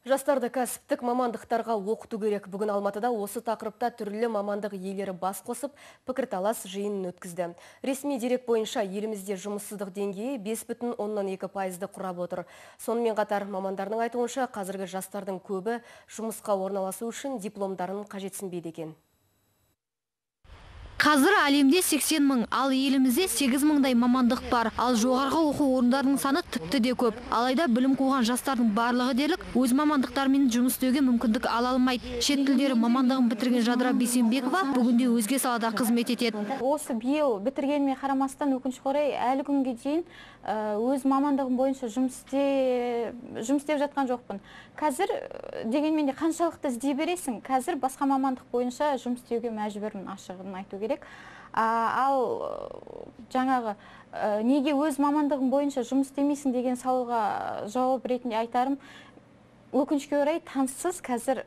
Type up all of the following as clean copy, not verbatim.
Жастарды кәсіптік мамандықтарға оқыту керек. Бүгін Алматыда осы тақырыпта түрлі мамандық иелері бас қосып, пікірталас жиынын өткізді. Ресми дерек бойынша елімізде жұмыссыздық деңгейі 5,2%-ды құрап отыр. Сонымен қатар мамандардың айтуынша, қазіргі жастардың көбі жұмысқа орналасу үшін дипломдарын қажетсінбейді екен. Қазір әлемде 80 мың, ал елімізде 8 мыңдай мамандық бар. Ал жоғарғы оқу орындарының саны тіпті де көп. Алайда білім қуған жастардың барлығы дерлік өз мамандықтарымен жұмыс істеуге мүмкіндік ала алмайды. Шет тілдері мамандығын бітірген Жадыра Бейсенбекова бүгінде өзге салада қызмет етеді. Осы биыл бітіргеніме қарамастан, өкінішке орай, әлі күнге дейін өз мамандығым бойынша жұмыс істеп жатқан жоқпын. Қазір дегенмен де қаншалықты іздей бересің, қазір басқа мамандық бойынша жұмыс істеуге мәжбүрмін, ашығын айту керек. Ал жаңағы неге өз мамандығым бойынша жұмыс істемейсің деген сауалға жауап ретінде айтарым, өкінішке орай, таныссыз қазір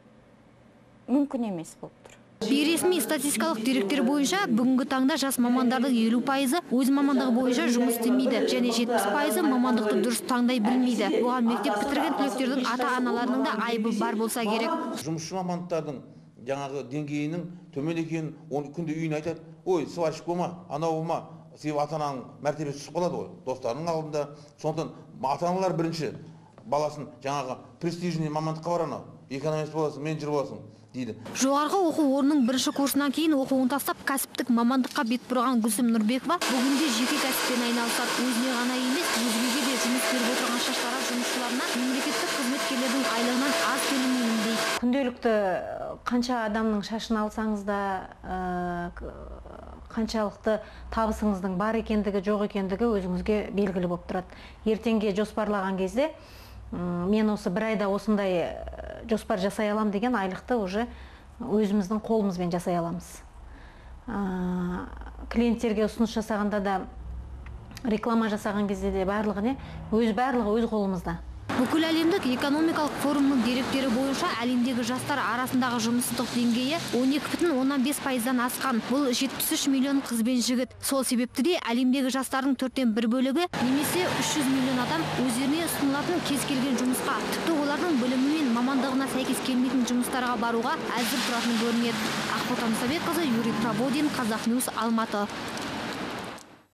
мүмкін емес болып тұр. Бейресми статистикалық деректер бойынша бүгінгі таңда жас мамандардың 50%-ы өз мамандығы бойынша жұмыс істемейді және 70%-ы мамандықты дұрыс таңдай білмейді. Оған мектеп бітірген түлектердің ата-аналарының да айыбы бар болса керек. Жұмысшы мамандықтардың жаңағы деңгейінің төмен екенін оны күнде үйіне айтады. Ой, сварщик болма, анау болма, себебі ата-ананың мәртебесі түсіп қалады ғой достарының алдында. Сондықтан ата-аналар бірінші баласын жаңағы престижный мамандыққа бар, анау экономист боласың, менеджер боласың дейді. Жоғарғы оқу орнының бірінші курсынан кейін оқуын тастап, кәсіптік мамандыққа бет бұрған Гүлсім Нұрбекова бүгінде жеке кәсіппен айналысады. Өзіне ғана емес, өзгеге де жұмыс беріп отырған шаштараз жұмысшыларына мемлекеттік қызметкерлердің айлығынан аз төлемеймін дейді. Күнделікті қанша адамның шашын алсаңыз да, қаншалықты табысыңыздың бар екендігі, жоқ екендігі өзіңізге белгілі болып тұрады. Ертеңге жоспарлаған кезде мен осы бір айда осындай жоспар жасай алам деген айлықты уже өзіміздің қолымызбен жасай аламыз. Клиенттерге ұсыныс жасағанда да, реклама жасаған кезде де барлығы барлығы өз қолымызда. Бүкіл әлемдік экономикалық форумның деректері бойынша әлемдегі жастар арасындағы жұмыссыздық деңгейі 12,5%-дан асқан. Бұл 73 миллион қыз бен жігіт. Сол себепті де әлемдегі жастардың 1/4 бөлігі немесе 300 миллион адам өздеріне ұсынылатын кез келген жұмысқа, тіпті олардың білімі мен мамандығына сәйкес келмейтін жұмыстарға баруға әзір тұратын көрінеді. Ақбота Мұсабекқызы, Юрий Проводин, Қазақ Ньюс, Алматы.